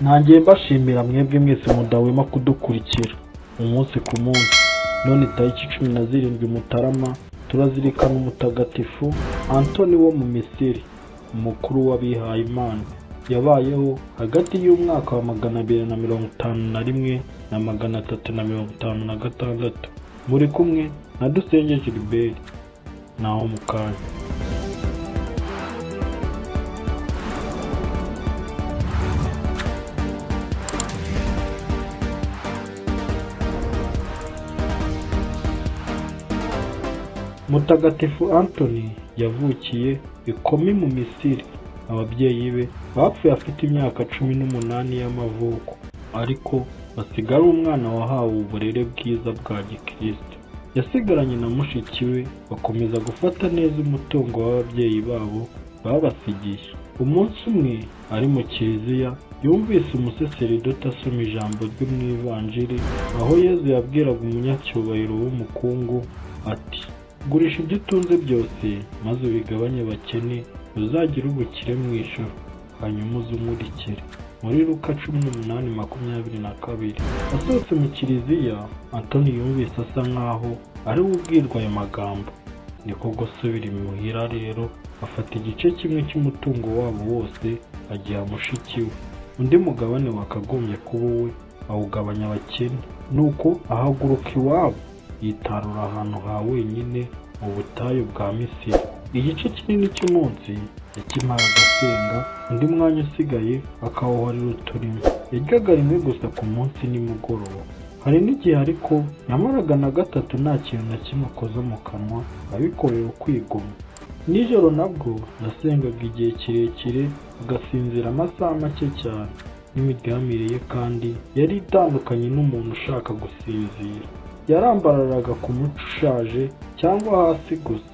Ntangiye mbashimira mwebwe mwese mudahwema kudukurikira umunsi ku munsi. None tariki 17 Mutarama turazirikana umutagatifu Antoni wo mu Misiri, umukuru w'abihayimana. Yabayeho hagati y'umwaka wa 251 na 356. Muri kumwe na Dusenge Gilbert. Naho mu kanya. Mutagatifu Antoni yavukiye i Komi mu Misiri. Ababyeyi be bapfuye afite imyaka 18 y'amavuko, ariko basiga ari umwana wahawe uburere bwiza bwa gikristo. Yasigaranye na mushiki we, bakomeza gufata neza umutungo w'ababyeyi babo babasigiye. Umunsi umwe ari mu kiliziya, yumvise umusaseridoti asoma ijambo ryo mu Ivanjiri, aho Yezu yabwiraga umunyacyubahiro w'umukungu ati: "Gurisha ibyo utunze byose maze ubigabanye abakene, uzagire ubukire mu ijuru, hanyuma uze unkurikire." Muri Luka 18:22. Asohotse mu kiliziya, Antoni yumvise asa nkaho ari we ubwirwa ayo magambo. Niko gusubira imuhira rero, afata igice kimwe cy'umutungo wabo wose agiha mushiki we, undi mugabane wakagombye kuba uwe awugabanya abakene. Nuko ahaguruka iwabo, yitarura ahantu ha wenyine mu butayu bwa Misiri. Igice kinini cy'umunsi yakimaraga asenga, undi mwanya usigaye akawuharira uturimo. Yaryaga rimwe gusa ku munsi nimugoroba. Hari n'igihe ariko yamaraga na gatatu nta kintu na kimwe akoza mu kanwa, abikorera ukwigomwa. Nijoro nabwo yasengaga igihe kirekire, agasinzira amasaha make cyane. N'imiryamire ye kandi yari itandukanye n'umuntu ushaka gusinzira. Yarambararaga ku muco ushaje cyangwa hasi gusa.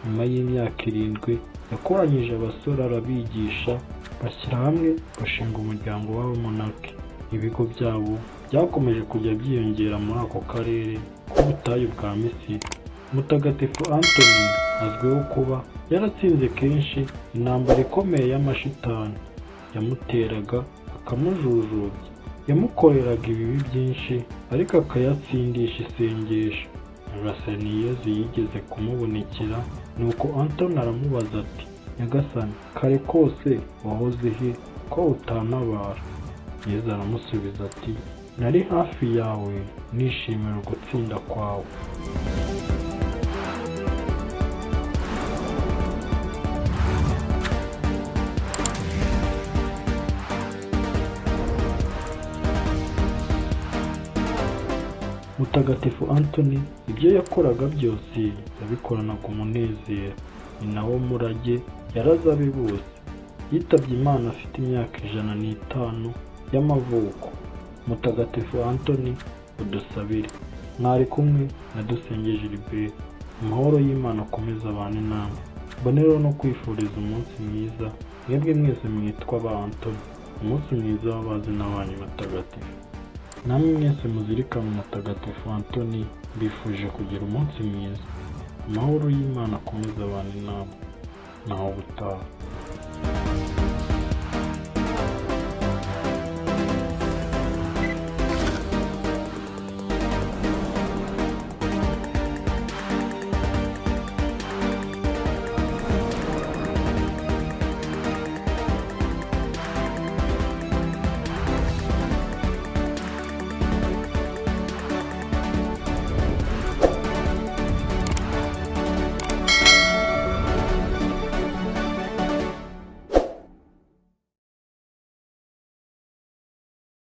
Nyuma y'imyaka 7 yakoranyije abasore arabigisha, bashyira hamwe bashinga umuryango w'abamonaki. Ibigo byabo byakomeje kujya byiyongera muri ako karere k'ubutayu bwa Misiri. Mutagatifu Antoni azwiho kuba yaratsinze kenshi intambara ikomeye y'amashitani yamuteraga akamujujubya. Yamukoreraga ibibi byinshi ariko akayatsindisha isengesho. Nyagasani Yezu yigeze kumubonekera, nuko Antoni aramubaza ati: "Nyagasani, kare kose wahoze he ko utantabara?" Yezu aramusubiza ati: "Nari hafi yawe nishimira ugutsinda kwawe." Mutagatifu Antoni ibyo yakoraga byose yabikoranaga umunezero, ni nawo murage yaraze abe bose. Yitabye Imana afite imyaka 105 y'amavuko. Mutagatifu Antoni, udusabire. Mwari kumwe na Dusenge Gilbert. Amahoro y'Imana akomeze abane namwe. Mboneraho no kwifuriza umunsi mwiza mwebwe mwese mwitwa ba Antoni, umunsi mwiza w'abazina banyu batagatifu. Namwe mwese muzirikana Mutagatifu Antoni, mbifuje kugira umunsi mwiza. Amahoro y'Imana akomeze abane namwe. Naho ubutaha.